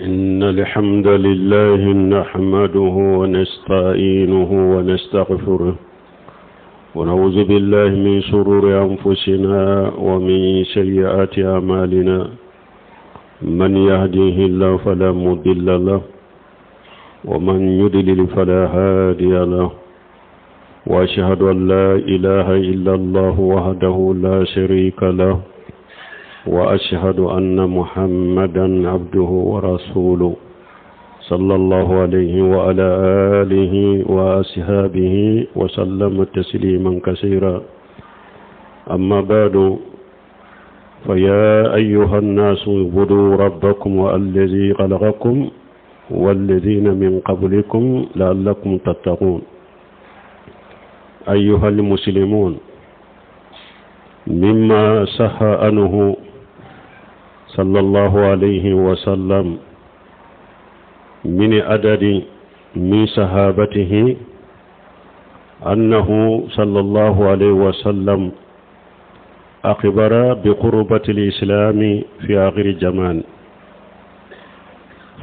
إن الحمد لله نحمده ونستعينه ونستغفره ونعوذ بالله من شرور أنفسنا ومن سيئات أعمالنا من يهديه الله فلا مضل له ومن يضلل فلا هادي له واشهد ان لا اله الا الله وحده لا شريك له واشهد ان محمدا عبده ورسوله صلى الله عليه وعلى اله واصحابه وسلم تسليما كثيرا اما بعد فيا ايها الناس اعبدوا ربكم والذي خلقكم والذين من قبلكم لعلكم تتقون أيها المسلمون مما صح عنه صلى الله عليه وسلم من عدد من صحابته أنه صلى الله عليه وسلم أخبر بقربة الإسلام في آخر الزمان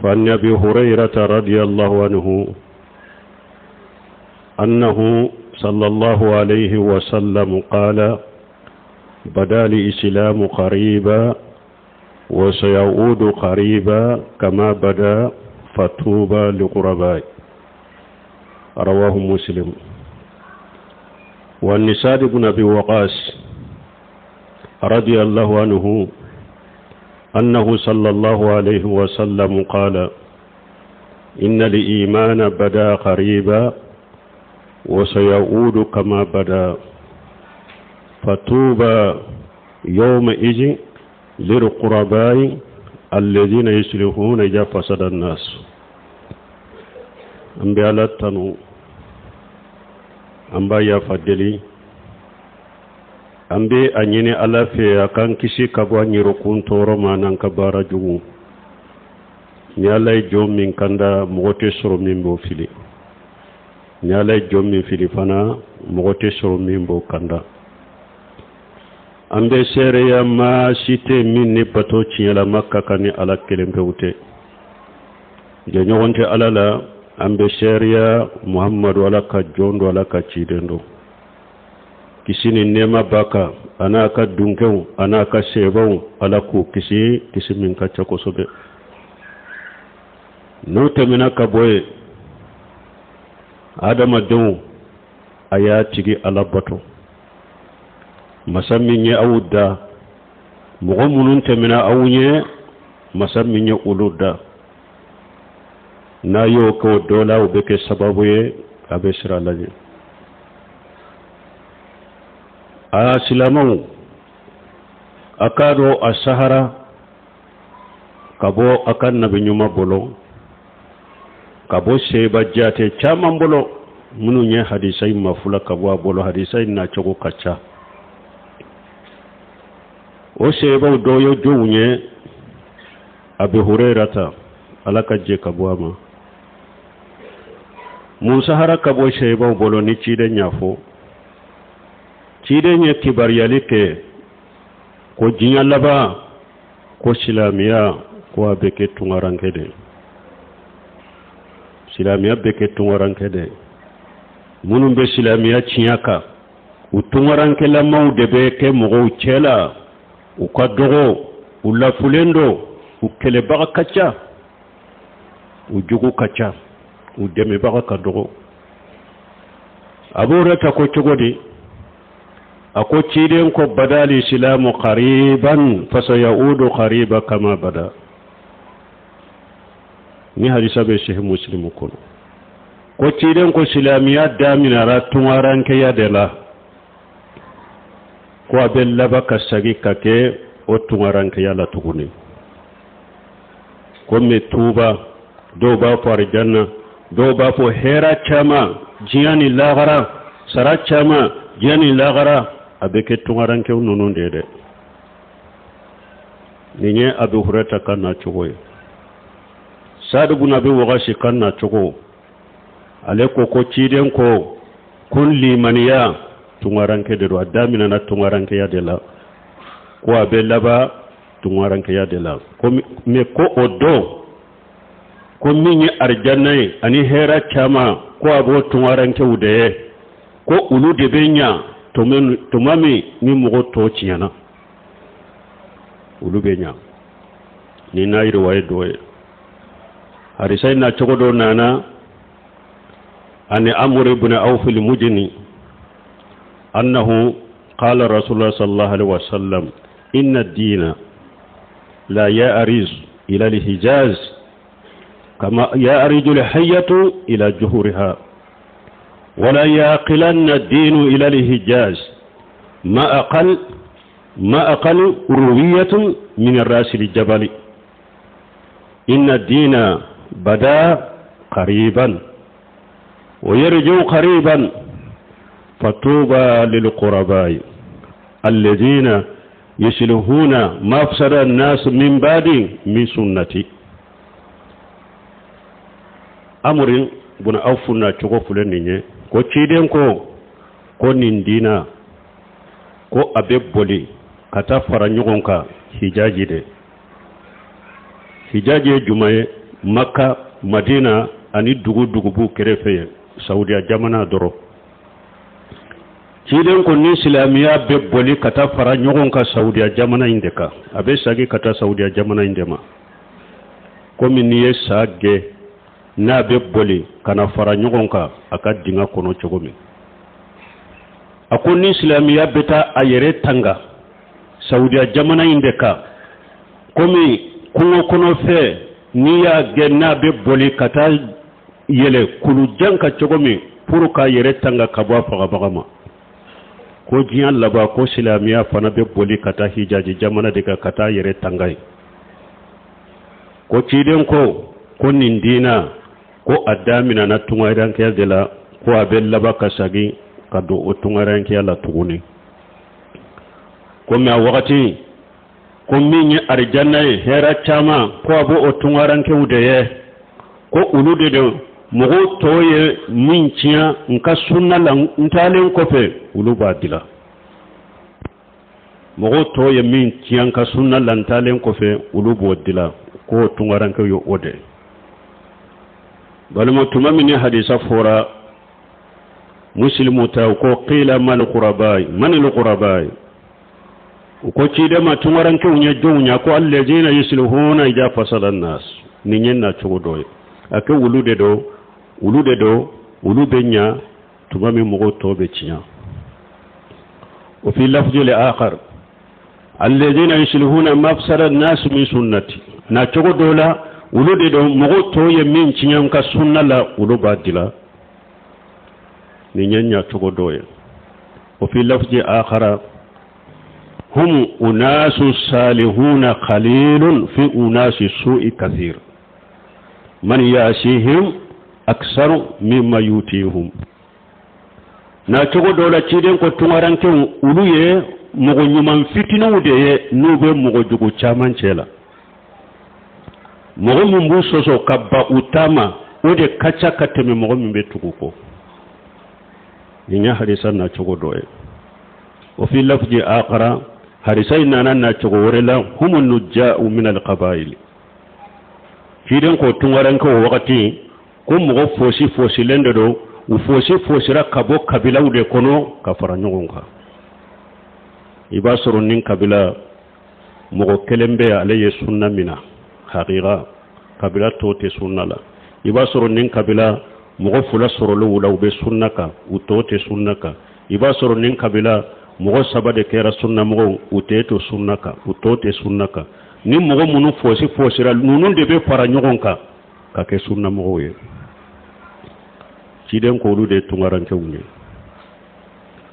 فعن أبي هريرة رضي الله عنه أنه صلى الله عليه وسلم قال بدا الإسلام قريبا وسيعود قريبا كما بدا فطوبى لقرباء رواه مسلم وعن سعد بن أبي وقاص رضي الله عنه أنه صلى الله عليه وسلم قال إن الإيمان بدا قريبا وسيعود كما بدا فطوبى يومئذ للقرباء الذين يصلحون إذا فسد الناس an bɛ ala tanu an b'a yafa deli an bɛ a ɲini ala fɛ a k'an kisi ka bɔ an yɛrɛkun tɔɔrɔ ma n'an ka baara jugu ni ala ye jɔn min kanda mɔgɔ tɛ sɔrɔ min b'o fili ni ala ye jɔn min fili fana mɔgɔ tɛ sɔrɔ min b'o kanda an bɛ seereya maa si tɛ min ni bato tiɲɛlama ka kan ni ala kelen pewu tɛ jɛɲɔgɔn tɛ ala la an bɛ seereya muhammadu ala ka jɔn don ala ka ciden don kisi ni nɛɛma b'a kan a n'a ka dunkɛw a n'a ka sebaw ala k'u kisi kisi min ka ca kosɛbɛ n'o tɛmɛna ka bɔ yen adamadenw a y'a tigi ala bato masa min ye aw da mɔgɔ minnu tɛmɛna aw ɲɛ masa min ye olu da n'a y'o kɛ o dɔ la o bɛ kɛ sababu ye a bɛ siran ala ɲɛ a silamɛw a k'a dɔn a sahara ka bɔ a ka nabi ɲuman bolo ka bɔ seba jate caman bolo minnu ye hadisa in mafula ka bɔ a bolo hadisa in nacogo ka ca o sebaw dɔ ye jɔnw ye abi hurairata ala ka jɛ ka bɔ a ma mun sahara ka bɔ sebaw bolo ni ciden y'a fɔ ciden ye kibaruyali kɛ ko diɲɛ laban ko silamɛya ko a bɛ kɛ tungaranke de silamɛya bɛ kɛ tungaranke de minnu bɛ silamɛya tiɲɛ kan u tungarankelamaw de bɛ kɛ mɔgɔw cɛ la u ka dɔgɔ u lafulen don u kɛlɛbaga ka ca u jugu ka ca u dɛmɛbaga ka dɔgɔ abu hurairata ko cogo di a ko ciden ko badal islamu qariban fasayaudu qariba kama bada ni hadisa bɛ sahih muslimu kɔnɔ ko ciden ko silamɛya daminɛra tungarankeya de la ko a bɛ laban ka sagi ka kɛ o tungarankeya la tuguni ko mɛ tuuba dɔw b'a fɔ arijanna dɔw b'a fɔ hɛra caman diɲɛ ni lahara sara caman diɲɛ ni lahara a bɛ kɛ tungarankew ninnu de ye dɛ nin ye abu hurata ka nacogo ye sadu bun abi wakasi ka nacogo ale ko ko ciden ko ko limaniya tungaranke de don a daminɛna tungarankeya de la ko a bɛ laban tungarankeya de la ko mɛ ko o don Ko min ye arijanna ye ani hɛrɛ caman, ko a b'o tungarankew de ye, ko olu de bɛ ɲa tuma min ni mɔgɔ tɔ tiɲɛna, olu bɛ ɲa. Nin n'a yiriwa ye dɔ ye. Hadisa in na cogo dɔ nana ani Amr ibn Awf al-Muzani annahu qala Rasulullah sallallahu alaihi wasallam inna ad-dina la ya'riz ila al-Hijaz kama ya'riju al-hayyatu ila juhuriha wala yaqilanna ad-dinu ila al-Hijaz ma aqal ruwiyatun min ar-ras al-jabal inna ad-dina bada qariban wa yarji'u qariban fatuba lil-qurabai alladhina yuslihuna ma afsada an-nas min ba'di min sunnati. Amuri buna Awfu na cogo filɛ nin ye, ko ciden ko nin diina, ko a bɛ boli ka taa fara ɲɔgɔn kan Hijaji de. Hijaji ye juma ye? Maka, Madina ani dugu dugu b'u kɛrɛfɛ ye, Saudiya jamana dɔrɔn. Ciden ko ni silamɛya bɛ boli ka taa fara ɲɔgɔn kan Saudiya jamana in de kan, a bɛ sagi ka taa Saudiya jamana in de ma, komi n'i ye sa gɛn n'a bɛ boli ka na fara ɲɔgɔn kan a ka dingɛ kɔnɔ cogo min. A ko ni silamɛya bɛ taa a yɛrɛ tanga Saudiya jamana in de kan, komi kungo kɔnɔfɛn n'i y'a gɛn n'a bɛ boli ka taa yɛlɛ kulujan kan cogo min pour k'a yɛrɛ tanga ka bɔ a fagabaga ma, ko diɲɛ laban, ko silamɛya fana bɛ boli ka taa Hijaji jamana de kan ka taa yɛrɛ tanga yen. Ko ciden ko nin diina, ko a daminɛna tungarankeya de la, ko a bɛ laban ka segin ka don o tungarankeya la tuguni. Komi a wagati ko min ye arijanna ye, hɛrɛ caman, ko a b'o o tungarankew de ye, ko olu de don mɔgɔw tɔw ye min tiɲɛ n ka sunna la n taalen kɔfɛ, olu b'a dila. Mɔgɔw tɔw ye min tiɲɛ n ka sunna la n taalen kɔfɛ, olu b'o dila, k'o tungarankew ye o de. Balima, tuma min ni hadisa fɔra Musilimu ta, ko qila mal qurabai, manil qurabai? U ko ciden ma, tungarankew ye jɔnw ye? Ko allazina yuslihuna ida fasada nas. Nin ye na cogo dɔ ye. A kɛ olu de don, olu de don, olu bɛ ɲa tuma min mɔgɔw tɔw bɛ tiɲɛ. O fi lafzi le akhar alladhina yuslihuna ma afsada an-nas min sunnati. Na cogo dɔ la, olu de don mɔgɔw tɔw ye min tiɲɛ n ka sunna la, olu b'a dila. Nin ye ɲa cogo dɔ ye. O fi lafzi akhara hum unasu salihuna qalilun fi unasi su'i kathir man yasihim aksaru mimma yutihum. Na cogo dɔ la, ciden ko tungarankew, olu ye mɔgɔ ɲuman fitininw de ye n'u bɛ mɔgɔ jugu caman cɛ la. Mɔgɔ min b'u sɔsɔ ka ba u taama, o de ka ca ka tɛmɛ mɔgɔ min bɛ tugu kɔ. Nin ye hadisa na cogo dɔ ye. O fi lafzi akhara, hadisa in nana na cogo wɛrɛ la, humu nujja'u min alqabail. Ciden ko tungarankew o wagati, ko mɔgɔ fosi fosilen de don, u fosi fosira ka bɔ kabilaw de kɔnɔ ka fara ɲɔgɔn kan. I b'a sɔrɔ nin kabila mɔgɔ kelen bɛ, ale ye sunna mina hakika, kabila tɔw tɛ sunna la. I b'a sɔrɔ nin kabila mɔgɔ fila sɔrɔlen la, u bɛ sunna kan, u tɔw tɛ sunna kan. I b'a sɔrɔ nin kabila mɔgɔ saba de kɛra sunnamɔgɔw, u tɛ to sunna kan, u tɔw tɛ sunna kan. Ni mɔgɔ minnu fosi fosira, ninnu de bɛ fara ɲɔgɔn kan ka kɛ sunnamɔgɔw ye. Ciden ko olu de ye tungarankew ye.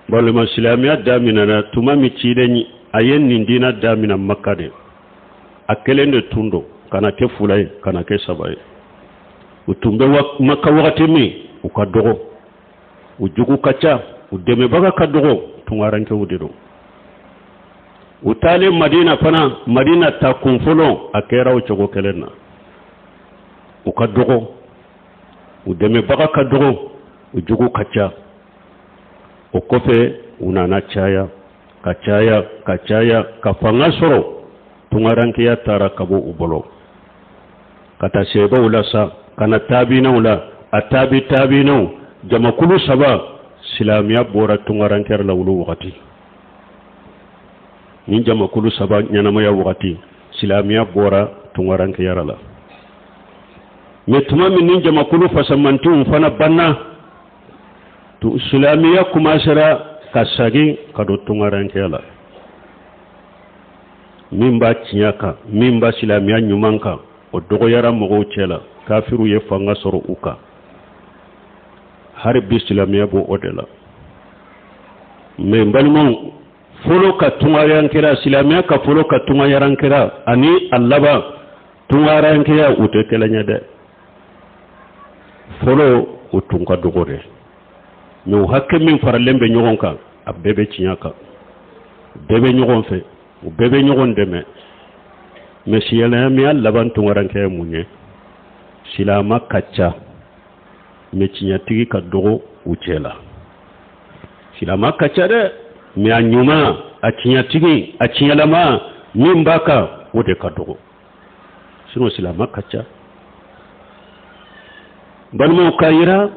Balima, silamɛya daminɛna tuma min, ciden a ye nin diina daminɛ Maka de, a kelen de tun don, ka na kɛ fila ye, ka na kɛ saba ye. U tun bɛ Maka wagati min, u ka dɔgɔ, u jugu ka ca, u dɛmɛbaga ka dɔgɔ, tungarankew de don. U taalen Madina fana, Madina ta kun fɔlɔ, a kɛra o cogo kelen na, u ka dɔgɔ, u dɛmɛbaga ka dɔgɔ, u jugu ka ca. O kɔfɛ u nana caya, ka caya, ka caya, ka fanga sɔrɔ. Tungarankeya taara ka bɔ u bolo ka taa sɛbɛw la sa. ka na taabinaw la, a taabi taabinaw, jamakulu saba, silamɛya bɔra tunkarankeya la olu wagati. Ni jamakulu saba ɲɛnamaya wagati, silamɛya bɔra tunkarankeya la. Mais tuma min ni jamakulu fasamantiw fana banna, silamɛya kumasera ka sagin ka don tunkarankeya la. Min b'a tiɲɛ kan, min b'a silamɛya ɲuman kan, o dɔgɔyara mɔgɔw cɛ la. Kafiriw ye fanga sɔrɔ u kan. Hari bi silamɛya b'o o de la. Mais n balimaw, fɔlɔ ka tunkarankeya, silamɛya ka fɔlɔ ka tunkarankeya ani a laban tunkarankeya, u tɛ kelen ye dɛ. Fɔlɔ o tun ka dɔgɔ dɛ, mais u hakɛ min faralen bɛ ɲɔgɔn kan, a bɛɛ bɛ tiɲɛ kan, bɛɛ bɛ ɲɔgɔn fɛ, u bɛɛ bɛ ɲɔgɔn dɛmɛ. Mais silamɛya laban tunkarankeya ye mun ye? Silama ka ca, mais tiɲɛtigi ka dɔgɔ u cɛ la. Silama ka ca dɛ, mais a ɲuman, a tiɲɛtigi, a tiɲɛlama min b'a kan, o de ka dɔgɔ. Sinon silama ka ca. Balimaw, k'a yira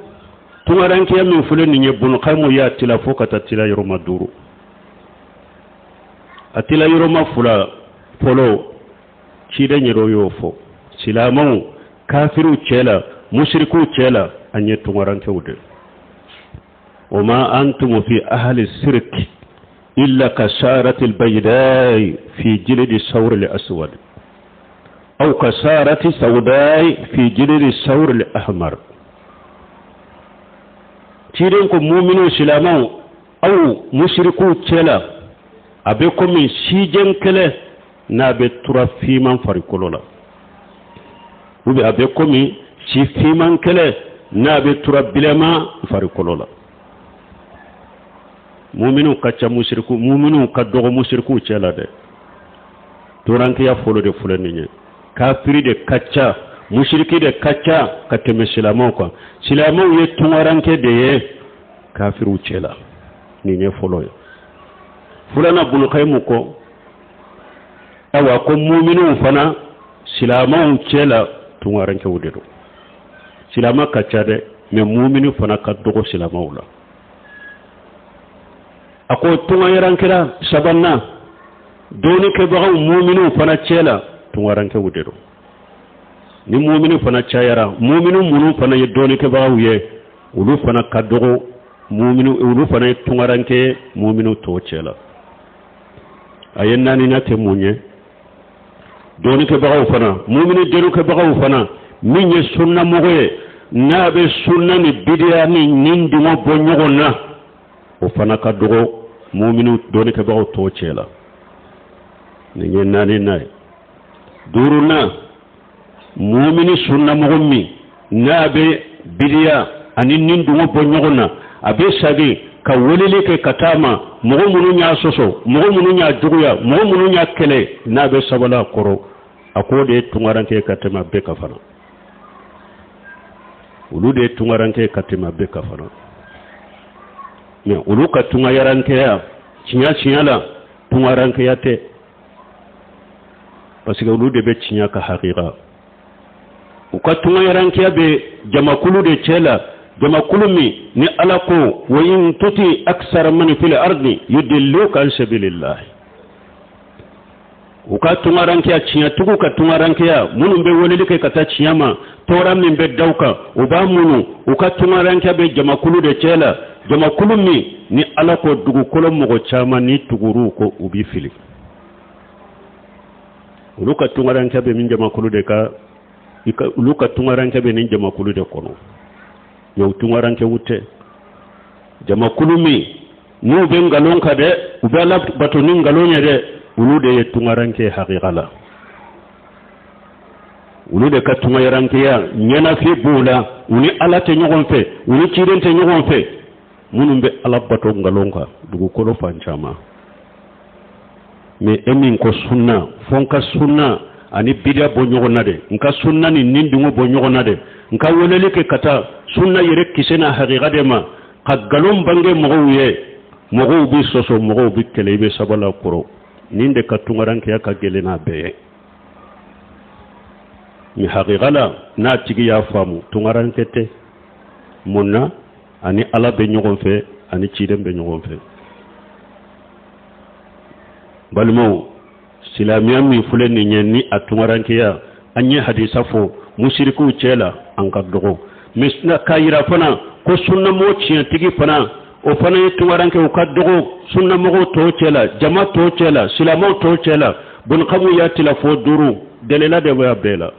tunkarankeya min filɛ nin ye, Bunukayimu y'a tila fo ka taa tila yɔrɔma duuru. A tila yɔrɔma fila fɔlɔ, ciden yɛrɛ y'o fɔ: silamɛw kafiriw cɛ la, musirikiw cɛ la, an ye tunkarankew de. Wa ma antum fi ahli sirk illa ka sarati albaydai fi jildi sawri al-aswad aw ka sarati sawdai fi jildi sawri al-ahmar. Ciden ko muminu silamɛw, aw musirikiw cɛ la, a bɛ komi sijɛn kɛlɛ n'a bɛ tura finman farikolo la, ou bien a bɛ komi si finman kɛlɛ n'a bɛ tura bilenman farikolo la. Muminu ka ca musiriku, muminu ka dɔgɔ musirikuw cɛ la dɛ. Tunkarankeya fɔlɔ de filɛ nin ye: kafiri de ka ca, musiriki de ka ca ka tɛmɛ silamɛw kan. Silamɛw ye tunkaranke de ye kafiriw cɛ la. Nin ye fɔlɔ ye. Filanan, Bunukayimu ko ayiwa ko muminuw fana silamɛw cɛ la, tunkarankew de don. Silamɛ ka ca dɛ, mais mumini fana ka dɔgɔ silamɛw la. A ko tunkarankeya sabanan, dɔnnikɛbagaw muminiw fana cɛ la, tunkarankew de don. Ni mumini fana cayara, mumini minnu fana ye dɔnnikɛbagaw ye, olu fana ka dɔgɔ mumini, olu fana ye tunkaranke muminiw tɔw cɛ la. A ye naaninan kɛ mun ye? Dɔnnikɛbagaw fana, mumini dɔnnikɛbagaw fana, min ye sunnamɔgɔ ye, n'a bɛ sunna ni bidiya ni nin dungɔ bɔ ɲɔgɔn na, o fana ka dɔgɔ mumini dɔnnikɛbagaw tɔw cɛ la. Nin ye naaninan ye. Duurunan, mumini sunnamɔgɔ min n'a bɛ bidiya ani nin dungɔ bɔ ɲɔgɔn na, a bɛ sagi ka weleli kɛ ka taa ma mɔgɔ minnu y'a sɔsɔ, mɔgɔ minnu y'a juguya, mɔgɔ minnu y'a kɛlɛ, n'a bɛ sabali a kɔrɔ, a k'o de ye tunkaranke ka tɛmɛ a bɛɛ kan fana. Olu de ye tunkaranke ka tɛmɛ a bɛɛ kan fana. Mais olu ka tunkarankeya tiɲɛ tiɲɛ la, tunkarankeya tɛ, parce que olu de bɛ tiɲɛ ka hakika. U ka tunkarankeya bɛ jamakulu de cɛ la, jamakulu min ni Ala ko: wa in tuti aksara man fil ardi yudilluka an sabilillah. U ka tunkarankeya, tiɲɛtigiw ka tunkarankeya, minnu bɛ weleli kɛ ka taa tiɲɛ ma, tɔɔrɔ min bɛ da u kan, u b'a munu. U ka tunkarankeya bɛ jamakulu de cɛ la, jamakulu min ni Ala ko dugukolo mɔgɔ caman ni tugur'u ko, u b'i fili. Olu ka tunkarankeya bɛ min jamakulu de ka, olu ka tunkaranke bɛ nin jamakulu de kɔnɔ. Mais u tunkarankew tɛ jamakulu min n'u bɛ nkalon kan dɛ, u bɛ Ala bato ni nkalon ye dɛ. Olu de ye tunkaranke hakika la. Olu de ka tunkarankeya ɲɛnafin b'u la. U ni Ala tɛ ɲɔgɔn fɛ, u ni ciden tɛ ɲɔgɔn fɛ. Minnu bɛ Ala bato nkalon kan dugukolo fan caman, mais e min ko sunna, fo n ka sunna ani bidiya bɔ ɲɔgɔn na dɛ, n ka sunna ni nin dungɔ bɔ ɲɔgɔn na dɛ, n ka weleli kɛ ka taa sunna yɛrɛ kisɛ n'a hakika de ma, ka nkalon bange mɔgɔw ye, mɔgɔw bɛ sɔsɔ, mɔgɔw bɛ kɛlɛ, i bɛ sabali a kɔrɔ. Nin de ka tunkarankeya ka gɛlɛn n'a bɛɛ ye. Mais hakika la, n'a tigi y'a faamu, tungaranke tɛ. Mun na? Ani Ala bɛ ɲɔgɔn fɛ, ani ciden bɛ ɲɔgɔn fɛ. Balimaw, silamɛya min filɛ nin ye ni a tungarankeya, an ye hadisa fɔ musirikiw cɛ la, an ka dɔgɔ. Mais k'a yira fana ko sunnamɔgɔ tiɲɛtigi fana, o fana ye tungaranke, u ka dɔgɔ sunnamɔgɔw tɔw cɛ la, jama tɔw cɛ la, silamɛw tɔw cɛ la. Bɔnkamu y'a tila fo duuru, delila de b'a bɛɛ la.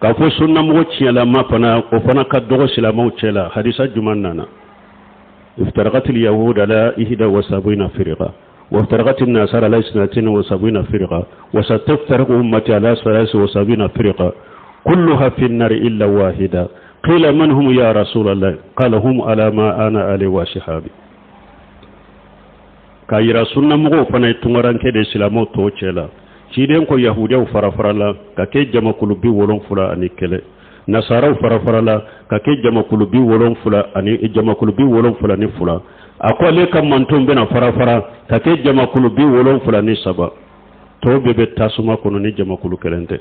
K'a fɔ sunnamɔgɔ tiɲɛlama fana, o fana ka dɔgɔ silamɛw cɛ la, hadisa juman nana? افترقت اليهود على 71 فرقة، وافترقت النصارى على 72 فرقة، وستفترق أمتي على 73 فرقة، كلها في النار إلا واحدة. قيل من هم يا رسول الله؟ قال هم على ما أنا عليه وأصحابي. K'a yira sunnamɔgɔw fana ye tungaranke de silamɛw tɔw cɛ la. Ciden ko yahudiyaw fara-farala ka kɛ jamakulu 71, nasaraw fara-farala ka kɛ jamakulu 70 ani jamakulu 72. A ko ale ka mantonw bɛna fara-fara ka kɛ jamakulu 73, tɔw bɛɛ bɛ tasuma kɔnɔ ni jamakulu kelen tɛ.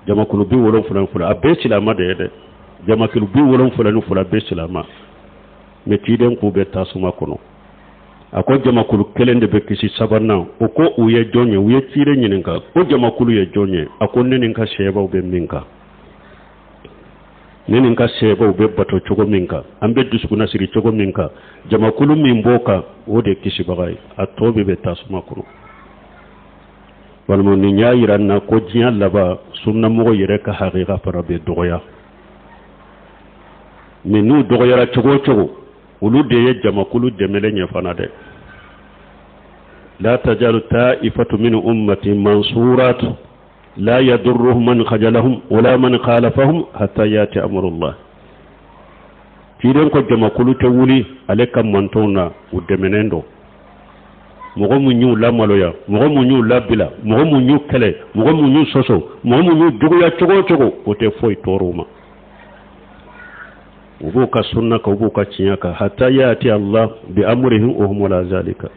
Jamakulu 72, a bɛɛ silama de ye dɛ. Jamakulu 72 bɛɛ silama, mais ciden k'u bɛ tasuma kɔnɔ. A ko jamakulu kelen de bɛ kisi, sabanan. O ko u ye jɔn ye? U ye ciden ɲininka ko jamakulu ye jɔn ye? A ko ne ni n ka sɛbaw bɛ min kan, ne ni n ka sɛbaw bɛ bato cogo min kan, an bɛ dusukunnasiri cogo min kan, jamakulu min b'o kan, o de ye kisibaga ye, a tɔ bɛɛ bɛ tasuma kɔnɔ. Walima nin y'a yira n na ko diɲɛ laban, sunnamɔgɔ yɛrɛ ka hakika fana bɛ dɔgɔya. Mais n'u dɔgɔyara cogo o cogo, olu de ye jamakulu dɛmɛlen ye fana dɛ. La tajalu ta'ifatu min ummati mansurat la yadurruhum man khajalahum wala man khalafahum hatta yati amrullah. Ciden ko jamakulu tɛ wuli ale ka mantɔnw na, u dɛmɛnen don. Mɔgɔ mun y'u lamaloya, mɔgɔ mun y'u labila, mɔgɔ mun y'u kɛlɛ, mɔgɔ mun y'u sɔsɔ, mɔgɔ mun y'u juguya cogo o cogo, o tɛ foyi tɔɔrɔ u ma. U b'u ka sunna kan, u b'u ka tiɲɛ kan, hatta yati Allah bi amrihim wa hum ala zalika,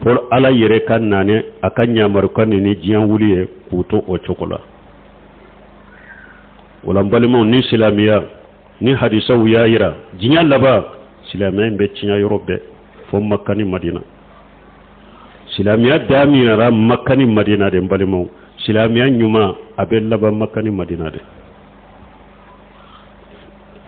fo Ala yɛrɛ ka nane a ka ɲamarukan ni diɲɛ wuli ye k'u to o cogo la. O la n balimaw, ni silamɛya ni hadisaw y'a yira diɲɛ laban, silamɛya in bɛ tiɲɛ yɔrɔ bɛɛ fo Makka ni Madina. Silamɛya daminɛra Makka ni Madina de. N balimaw, silamɛya ɲuman a bɛ laban Makka ni Madina de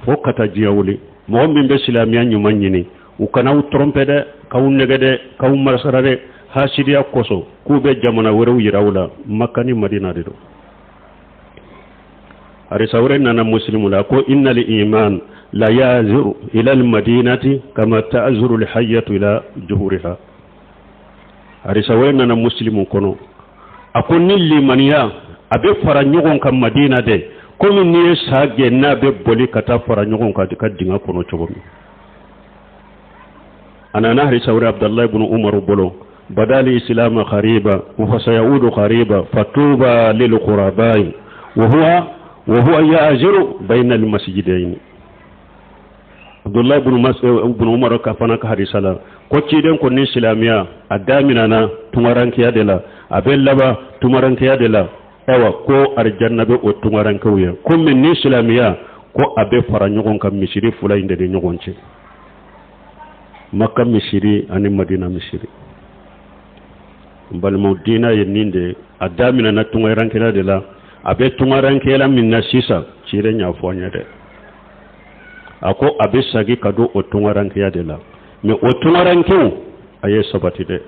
fo ka taa diɲɛ wuli. Mɔgɔ min bɛ silamɛya ɲuman ɲini, u kana aw tromper dɛ, k'aw nɛgɛ dɛ, k'aw masara dɛ, hasidiya kosɔn k'u bɛ jamana wɛrɛw yira aw la. Makka ni Madina de don. Hadisa wɛrɛ nana Muslimu la ko innal iman la yaziru ila al madinati kama ta'zuru al hayyatu ila juhuriha. Hadisa wɛrɛ nana Muslimu kɔnɔ, a ko ni limaniya a bɛ fara ɲɔgɔn kan Madina dɛ, komi n'i ye sa gɛn n'a bɛ boli ka taa fara ɲɔgɔn kan ka dingɛ kɔnɔ cogo min. A nana hadisa wɛrɛ Abdalahi ibn Umaru bolo: badal islam ghariba wa sayaudu ghariba fatuba lil ghurabai wa huwa ya'ziru bayna al masjidain. Abdullahi ibn Umar ka fana ka hadisa la ko ciden ko ni silamɛya a daminana tungarankeya de la, a bɛ laban tungarankeya de la. Ayiwa, ko arijanna bɛ o tungarankew ye, komi ni silamɛya ko a bɛ fara ɲɔgɔn kan misiri fila in de ni ɲɔgɔn cɛ, Maka misiri ani Madina misiri. N balimaw, diina ye nin de, a daminɛna tungarankɛla de la, a bɛ tungarankɛla min na sisan, ciden y'a fɔ an ye dɛ. A ko a bɛ sagi ka don o tungarankɛya de la, mais o tungarankew a ye sabati dɛ.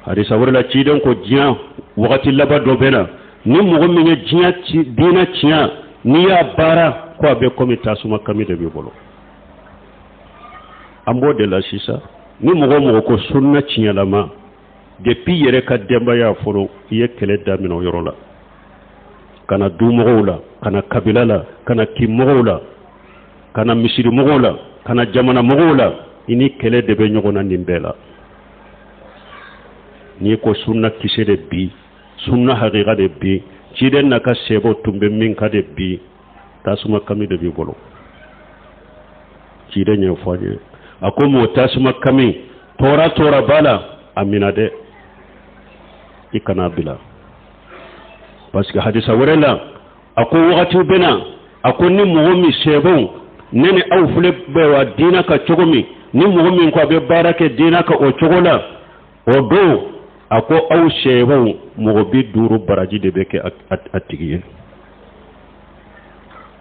Hadisa wɛrɛ la, ciden ko diɲɛ wagati laban dɔ bɛ na, ni mɔgɔ min ye diɲɛ diinɛ tiɲɛ, n'i y'a baara, ko a bɛ komi tasuma kami de b'i bolo. An b'o de la sisan. Ni mɔgɔ o mɔgɔ ko sunna tiɲɛlama, depuis yɛrɛ ka denbaya fɔlɔ, i ye kɛlɛ daminɛ o yɔrɔ la, ka na dumɔgɔw la, ka na kabila la, ka na kinmɔgɔw la, ka na misirimɔgɔw la, ka na jamana mɔgɔw la, i ni kɛlɛ de bɛ ɲɔgɔn na nin bɛɛ la. N'i ko sunna kisɛ de bi, sunna hakika de bi, ciden n'a ka sɛbɛw tun bɛ min ka de bi, tasuma kami de b'i bolo. Ciden ye fɔ an ye, a ko mɔgɔ tasuma kami tɔɔrɔ tɔɔrɔ b'a la, a mina dɛ. I kana bila, parce que hadisa wɛrɛ la, a ko wagatiw bɛ na, a ko ni mɔgɔ min sɛbɛnw, ne ni aw filɛ bɛ wa diina kan cogo min, ni mɔgɔ min ko a bɛ baara kɛ diina kan o cogo la, o don, a ko aw sɛbɛnw mɔgɔ 50 baraji de bɛ kɛ a tigi ye.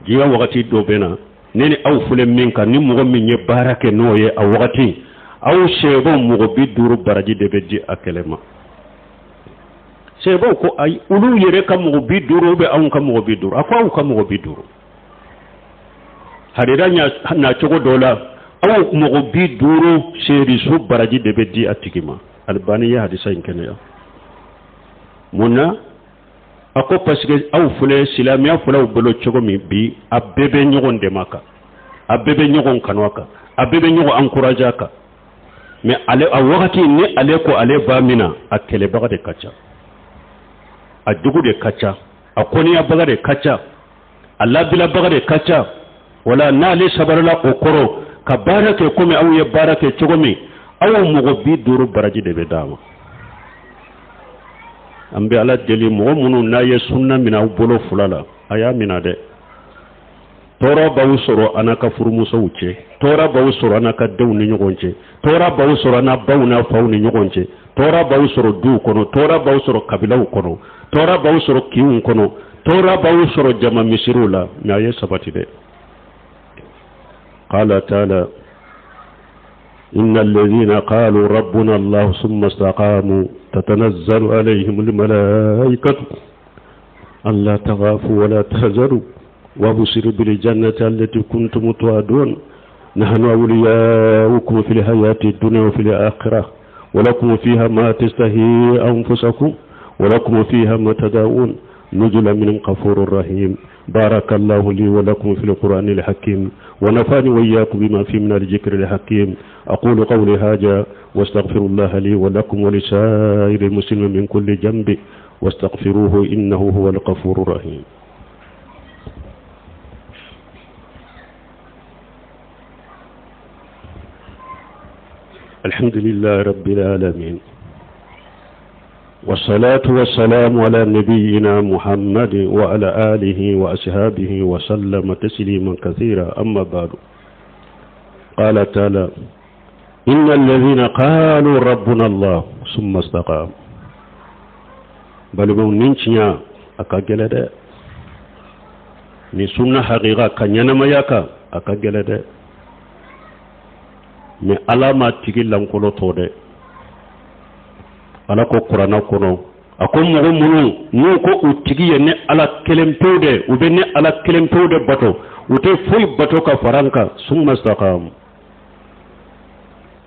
Diɲɛ wagati dɔ bɛ na, ne ni aw filɛ min kan, ni mɔgɔ min ye baara kɛ n'o ye a wagati, aw sɛbɛnw mɔgɔ 50 baraji de bɛ di a kelen ma. Sɛbɛnw ko ayi, olu yɛrɛ ka mɔgɔ 50 bɛ anw ka mɔgɔ 50? A ko aw ka mɔgɔ 50. Hadisa na cogo dɔ la, aw mɔgɔ 50 seerisu baraji de bɛ di a tigi ma. Alibani ye hadisa in kɛnɛya. Mun na? A ko parce que aw filɛ, silamɛya filɛ aw bolo cogo min bi, a bɛɛ bɛ ɲɔgɔn dɛmɛ a kan, a bɛɛ bɛ ɲɔgɔn kanu a kan, a bɛɛ bɛ ɲɔgɔn encourager a kan. Mais ale a wagati ni ale ko ale b'a min na, a kɛlɛbaga de ka ca, a jugu de ka ca, a kɔniyabaga de ka ca, a labilabaga de ka ca. Wala n'ale sabarila o kɔrɔ ka baara kɛ komi aw ye baara kɛ cogo min, aw mɔgɔ 50 baraji de bɛ d'a ma. An bɛ Ala deli, mɔgɔ minnu n'a ye sunna minɛ aw bolo fila la, a y'a minɛ dɛ. Tɔɔrɔ b'aw sɔrɔ an n'a ka furumusow cɛ, tɔɔrɔ b'aw sɔrɔ an n'a ka denw ni ɲɔgɔn cɛ, tɔɔrɔ b'aw sɔrɔ an n'a baw n'a faw ni ɲɔgɔn cɛ, tɔɔrɔ b'aw sɔrɔ duw kɔnɔ, tɔɔrɔ b'aw sɔrɔ kabilaw kɔnɔ, tɔɔrɔ b'aw sɔrɔ kinw kɔnɔ, tɔɔrɔ b'aw sɔrɔ jama misiriw la. Mais a ye sabati dɛ. Qala taala: إن الذين قالوا ربنا الله ثم استقاموا تتنزل عليهم الملائكة ألا تخافوا ولا تحزنوا وابشروا بالجنة التي كنتم توعدون، نحن أولياؤكم في الحياة الدنيا وفي الآخرة، ولكم فيها ما تشتهي أنفسكم ولكم فيها ما تدعون، نزلا من غفور رحيم. بارك الله لي ولكم في القرآن الحكيم، ونفعني وإياكم بما فيه من الذكر الحكيم. أقول قولي هذا واستغفر الله لي ولكم ولسائر المسلمين من كل ذنب، واستغفروه إنه هو الغفور الرحيم. الحمد لله رب العالمين، والصلاة والسلام على نبينا محمد وعلى آله وأصحابه وسلم تسليما كثيرا. أما بعد، قال تعالى: إن الذين قالوا ربنا الله ثم استقاموا. Balimaw, nin tiɲɛ a ka gɛlɛ dɛ. Ni sunna hakika ka ɲɛnamaya kan, a ka gɛlɛ dɛ. Mais Ala ma tigi lankolo tɔ dɛ. Ala ko Kuranna kɔnɔ, a ko mɔgɔ minnu n'u ko u tigi ye ne Ala kelen pewu de, u bɛ ne Ala kelen pewu de bato, u tɛ foyi bato ka fara n kan, summa staqamu,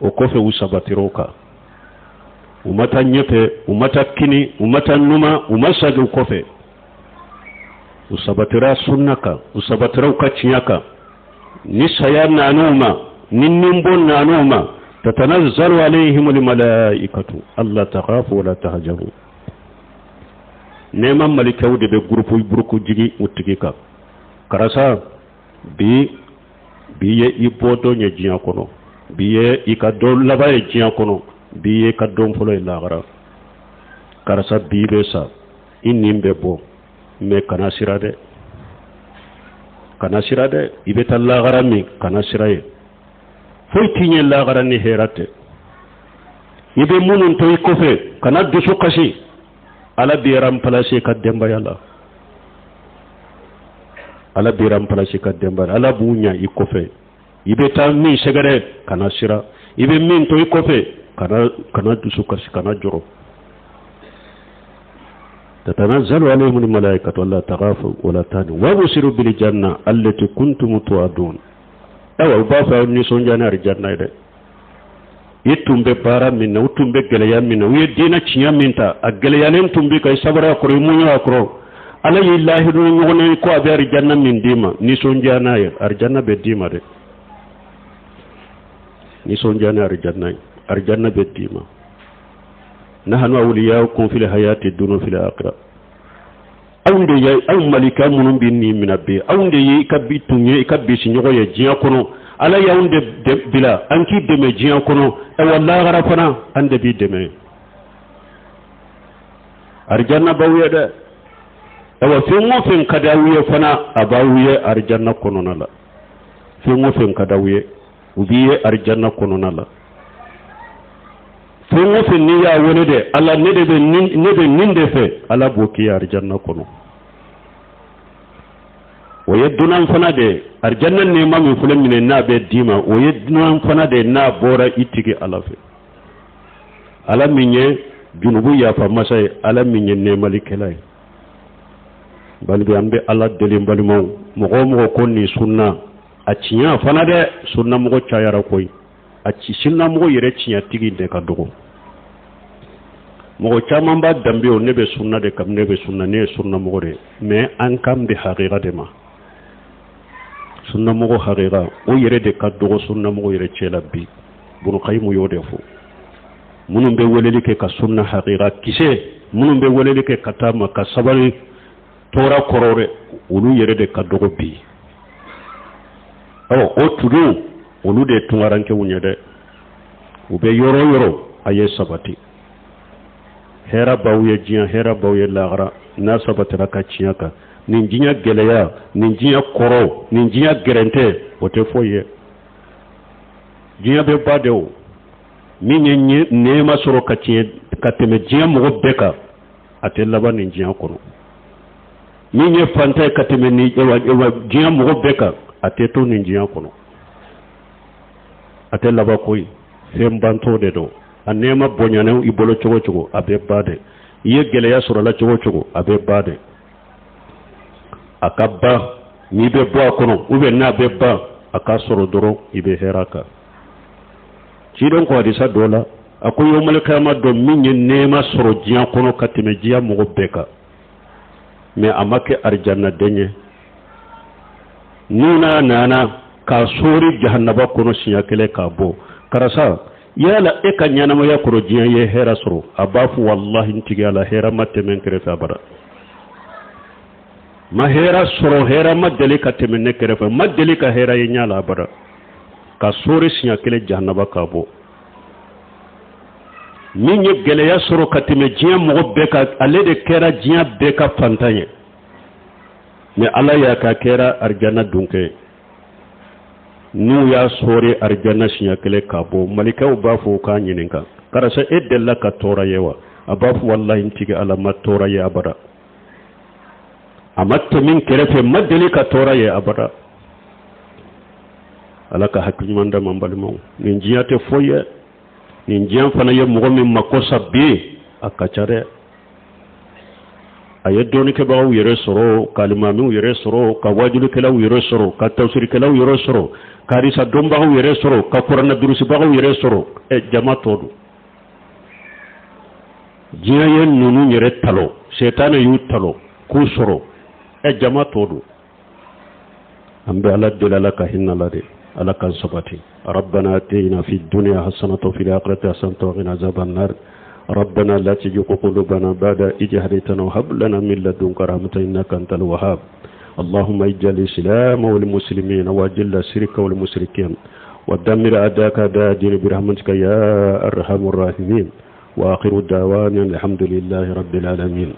o kɔfɛ u sabatir'o kan, u ma taa ɲɛfɛ, u ma taa kini, u ma taa numa, u ma sagi u kɔfɛ, u sabatira sunna kan, u sabatira u ka tiɲɛ kan, ni saya nan'u ma, ni ninbɔ nan'u ma, tatanazzalu alayhim almalaikatu alla takhafu wala tahzanu. Nɛɛma malikaw de bɛ gurupu buruku jigi u tigi kan: karisa, bi bi ye i bɔ don ye diɲɛ kɔnɔ, bi ye i ka don laban ye diɲɛ kɔnɔ, bi ye i ka don fɔlɔ ye lahara. Karisa, bi bɛ sa, i nin bɛ bɔ, mais kana sira dɛ, kana sira dɛ. I bɛ taa lahara min, kana sira ye, foyi t'i ɲɛ lahara ni hɛrɛ tɛ. I bɛ minnu to i kɔfɛ, kana dusu kasi, Ala b'i remplacer ka denbaya la, Ala b'i remplacer ka denbaya la, Ala b'u ɲa i kɔfɛ. I bɛ taa min sɛgɛrɛ, kana sira. I bɛ min to i kɔfɛ, kana dusu kasi, kana jɔrɔ. تتنزل عليهم الملائكة ألا تخافوا ولا تحزنوا وابشروا بالجنة التي كنتم توعدون. Ayiwa, u b'a fɔ aw nisɔndiya ni alijanna ye dɛ. I tun bɛ baara min na, u tun bɛ gɛlɛya min na, u ye diinɛ tiɲɛ min ta, a gɛlɛyalen tun bɛ ka i sabara a kɔrɔ, i muɲu a kɔrɔ, Ala y'i lahidu ɲɔgɔn na ko a bɛ alijanna min d'i ma, nisɔndiya n'a ye, alijanna bɛ d'i ma dɛ. Nisɔndiya ni alijanna ye, alijanna bɛ d'i ma. Nahnu awliyaukum fil hayati dunya fil akhirah. Anw de ye aw malika minnu bɛ nin minɛ bi, anw de ye i ka bi tun ye i ka bisiɲɔgɔn ye diɲɛ kɔnɔ. Ala y'anw de bila an k'i dɛmɛ diɲɛ kɔnɔ, ayiwa, lahara fana an de b'i dɛmɛ. Arijanna b'aw ye dɛ. Awa, fɛn o fɛn ka di aw ye fana, a b'aw ye arijanna kɔnɔna la. Fɛn o fɛn ka di aw ye, u b'i ye arijanna kɔnɔna la. Fɛn o fɛn n'i y'a wele de, Ala, ne de bɛ nin, ne bɛ nin de fɛ, Ala b'o k'i ye arijanna kɔnɔ. O ye dunan fana de ye. Arijanna nɛɛma min filɛ minɛ, n'a bɛ d'i ma, o ye dunan fana de ye, n'a bɔra i tigi Ala fɛ, Ala min ye junubu yafa masa ye, Ala min ye nɛɛmalikɛla ye. Balibi, an bɛ Ala deli. Balimaw, mɔgɔ o mɔgɔ ko nin sunna a tiɲɛ fana dɛ, sunnamɔgɔ cayara koyi. A ci sunnamɔgɔ yɛrɛ tiɲɛtigi de ka dɔgɔ. Mɔgɔ caman b'a danbe o, ne bɛ sunna de kan, ne bɛ sunna, ne ye sunnamɔgɔ de ye. Mais an kan bɛ hakika de ma. Sunnamɔgɔ hakika, o yɛrɛ de ka dɔgɔ sunnamɔgɔ yɛrɛ cɛ la bi. Bunu Kayimu y'o de fɔ. Minnu bɛ weleli kɛ ka sunna hakika kisɛ, minnu bɛ weleli kɛ ka taa ma ka sabali tɔɔrɔ kɔrɔ dɛ, olu yɛrɛ de ka dɔgɔ bi. Ɔ, o tudenw, olu de ye tunkarankew ye dɛ. U bɛ yɔrɔ o yɔrɔ, a ye sabati. Hɛrɛ b'aw ye diɲɛ, hɛrɛ b'aw ye lahara, n'a sabatira ka tiɲɛ kan. Nin diɲɛ gɛlɛya, nin diɲɛ kɔrɔ, nin diɲɛ gɛrɛntɛ, o tɛ foyi ye. Diɲɛ bɛ ban de. O min ye nɛɛma sɔrɔ ka tiɲɛ ka tɛmɛ diɲɛ mɔgɔ bɛɛ kan, a tɛ laban nin diɲɛ kɔnɔ. Min ye fantan ye ka tɛmɛ ni diɲɛ mɔgɔ bɛɛ kan, a tɛ to nin diɲɛ kɔnɔ, a tɛ laban koyi. Fɛn bantɔ de don. A nɛɛma bonyanen i bolo cogo cogo, a bɛ ban de. I ye gɛlɛya sɔrɔ la cogo cogo, a bɛ ban de. A ka ban n'i bɛ bɔ a kɔnɔ, ou bien n'a bɛ ban, a ka sɔrɔ dɔrɔn i bɛ hɛrɛ kan. Ciden ko hadisa dɔ la, a ko yawmal kiyama don, min ye nɛɛma sɔrɔ diɲɛ kɔnɔ ka tɛmɛ diɲɛ mɔgɔ bɛɛ kan, mais a ma kɛ arijannaden ye, n'u n'a nana k'a sori jahanaba kɔnɔ siɲɛ kelen k'a bɔ, karisa, yala e ka ɲɛnamaya kɔrɔ diɲɛ ye hɛrɛ sɔrɔ? A b'a fɔ, walahi, n tigi Ala, hɛrɛ ma tɛmɛ n kɛrɛfɛ abada. Ma hɛrɛ sɔrɔ, hɛrɛ ma deli ka tɛmɛ ne kɛrɛfɛ, ma deli ka hɛrɛ ye ɲɛ la abada. Ka sori siɲɛ kelen jahanaba k'a bɔ. Min ye gɛlɛya sɔrɔ ka tɛmɛ diɲɛ mɔgɔ bɛɛ kan, ale de kɛra diɲɛ bɛɛ ka fantan ye, mais Ala y'a ka kɛra arijana dunkɛ ye. N'u y'a sɔɔri arijana siɲɛ kelen k'a bɔ, malikɛw b'a fɔ k'a ɲininka, karisa, e delila ka tɔɔrɔ ye wa? A b'a fɔ, walahi, n tigi Ala, ma tɔɔrɔ ye abada. A ma tɛmɛ n kɛrɛfɛ, ma deli ka tɔɔrɔ ye abada. Ala ka hakili ɲuman d'an ma. Balimaw, nin diɲɛ tɛ foyi ye. Nin diɲɛ fana ye mɔgɔ min mako sa bi, a ka ca dɛ. A ye dɔnnikɛbagaw yɛrɛ sɔrɔ, ka alimamiw yɛrɛ sɔrɔ, ka wajulikɛlaw yɛrɛ sɔrɔ, ka tafsirikɛlaw yɛrɛ sɔrɔ, ka hadisa dɔnbagaw yɛrɛ sɔrɔ, ka kuranɛ durusibagaw yɛrɛ sɔrɔ. Ɛ, jama tɔ don. Diɲɛ ye ninnu yɛrɛ talo, sɛtanɛ y'u talo k'u sɔrɔ. Ɛ, jama tɔ don. An bɛ Ala deli, Ala ka hinɛ la de, Ala k'an sabati. ربنا اتنا في الدنيا حسنة وفي الآخرة حسنة وقنا عذاب النار. ربنا لا تزغ قلوبنا بعد إذ هديتنا وهب لنا من لدنك رحمة إنك أنت الوهاب. اللهم اجعل الإسلام والمسلمين، وأذل الشرك والمشركين، ودمر أعداءك أعداء الدين برحمتك يا أرحم الراحمين. وآخر دعوانا الحمد لله رب العالمين.